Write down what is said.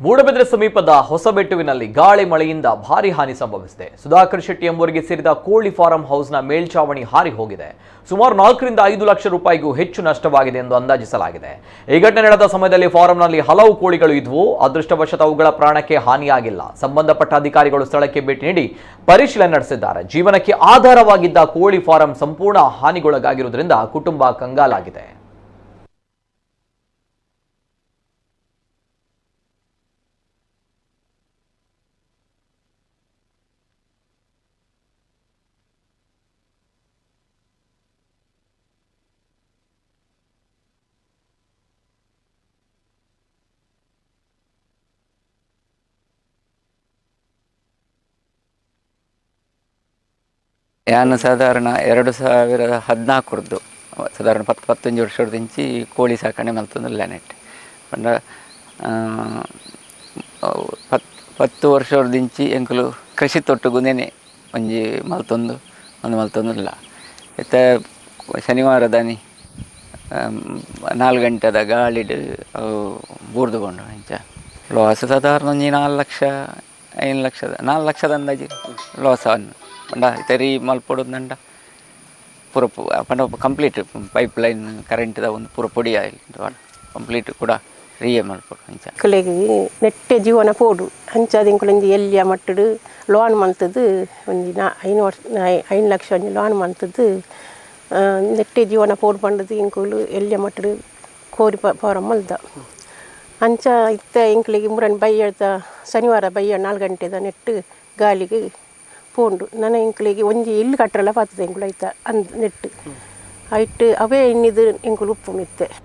Moodbidri ಸಮೀಪದ ಹೊಸಬೆಟ್ಟುವಿನಲ್ಲಿ ಗಾಳಿ ಮಳೆಯಿಂದ ಭಾರಿ ಹಾನಿ ಸಂಭವಿಸಿದೆ. ಸುಧಾಕರ್ ಶೆಟ್ಟಿ ಎಂಬುವರಿಗೆ ಸೇರಿದ ಕೋಳಿ ಫಾರಂ ಹೌಸ್ನ ಮೇಲ್ಛಾವಣಿ ಹಾರಿ ಹೋಗಿದೆ. ಸುಮಾರು 4 ರಿಂದ 5 ಲಕ್ಷ ರೂಪಾಯಿಗೂ ಹೆಚ್ಚು ನಷ್ಟವಾಗಿದೆ ಎಂದು ಅಂದಾಜಿಸಲಾಗಿದೆ. ಈ ಘಟನೆ ನಡೆದ ಸಮಯದಲ್ಲಿ ಫಾರಂನಲ್ಲಿ ಹಲವು ಕೋಳಿಗಳು ಇದ್ವು. ಅದೃಷ್ಟವಶಾತ್ ಅವುಗಳ ಪ್ರಾಣಕ್ಕೆ ಹಾನಿಯಾಗಿಲ್ಲ. ಸಂಬಂಧಪಟ್ಟ ಅಧಿಕಾರಿಗಳು ಸ್ಥಳಕ್ಕೆ ಭೇಟಿ ನೀಡಿ ಪರಿಶೀಲನೆ ನಡೆಸಿದ್ದಾರೆ. ಜೀವನಕ್ಕೆ ಆಧಾರವಾಗಿದ್ದ ಕೋಳಿ ಫಾರಂ ಸಂಪೂರ್ಣ ಹಾನಿಗೊಳಗಾಗಿರುವುದರಿಂದ ಕುಟುಂಬ ಕಂಗಾಲಾಗಿದೆ. ಯಾನು ಸಾಧಾರಣ 2014 ಸಾಧಾರಣ 10-15 ವರ್ಷದಿಂಚಿ ಕೋಳಿ ಸಾಕಣೆ ಮಲ್ತೊಂದುಲ್ಲ ನೆಟ್ ಪಂಡ 10 ವರ್ಷದಿಂಚಿ ಎಂಕುಲು ಕೃಷಿ ತೊಟ್ಟುಗುಂದೇನೆ ಒಂಜಿ ಮಲ್ತೊಂದು ಒಂದು ಮಲ್ತೊಂದುಲ್ಲ. ಇತ್ತೆ ಶನಿವಾರದಾನಿ 4 ಗಂಟೆದ ಗಾಳಿಡ್ ಅವು ಬೂರ್ದು ಕೊಂಡು ಇಂಚ ಲಾಸ್ ಸಾಧಾರಣ ಒಂಜಿ 4 ಲಕ್ಷ 5 ಲಕ್ಷದ 4 ಲಕ್ಷದ ಅಂದಾಜಿ ಲಾಸ್ ಅನ್ನು ಪಂಡ ಇತರಿ ಮಲ್ಪೊಡುಂಡ ಪೂರ ಪಂಡ complete pipe line ಕರೆಂಟ್ದ ಒಂದು ಪೂರ ಪೊಡಿ ಆಯಿಲ್ ಕಂಪ್ಲೀಟ್ ಕೂಡ ರೀಯೆ ಮಲ್ಪೊಡು ಅಂಚ ಕಲೆಗೆ ನೆಟ್ಟೆ ಜೀವನ ಪೋಡು ಅಂಚಾದ ಇಂಕುಲೊಂಜಿ ಎಲ್ಯ ಮಟ್ಟಡು ಲೋನ್ ಮಲ್ತದ್ದು ಒಂಜಿ 5 ವರ್ಷ 5 ಲಕ್ಷ ಒಂಜಿ ಲೋನ್ ಮಲ್ತದ್ದು ನೆಟ್ಟೆ ಜೀವನ ಪೋಡು ಪಂಡದು ಇಂಕುಲು ಎಲ್ಯ ಮಟ್ಟಡು ಕೋರಿ ಫಾರಂ ಮಲ್ದ ಅಂಚ ಇತ್ತ ಇಂಕ್ಲಿಗೆ ಮುರನ್ ಬಯ್ಯದ ಶನಿವಾರ ಬಯ್ಯ 4 ಗಂಟೆದ ನೆಟ್ಟು ಗಾಳಿಗೆ ಪೋಂಡು ನನ್ನ ಇಂಕ್ಲಿಗೆ ಒಂಜಿ ಇಲ್ಲು ಕಟ್ಟರಲ್ಲ ಪಾತದೆ ಇಂಕುಲು ಐತ ಅಂದ್ ನೆಟ್ಟು ಐಟ್ ಅವೇ ಇನ್ನಿದು ಇಂಕುಲು ಉಪ್ಪು ಮಿತ್ತೆ.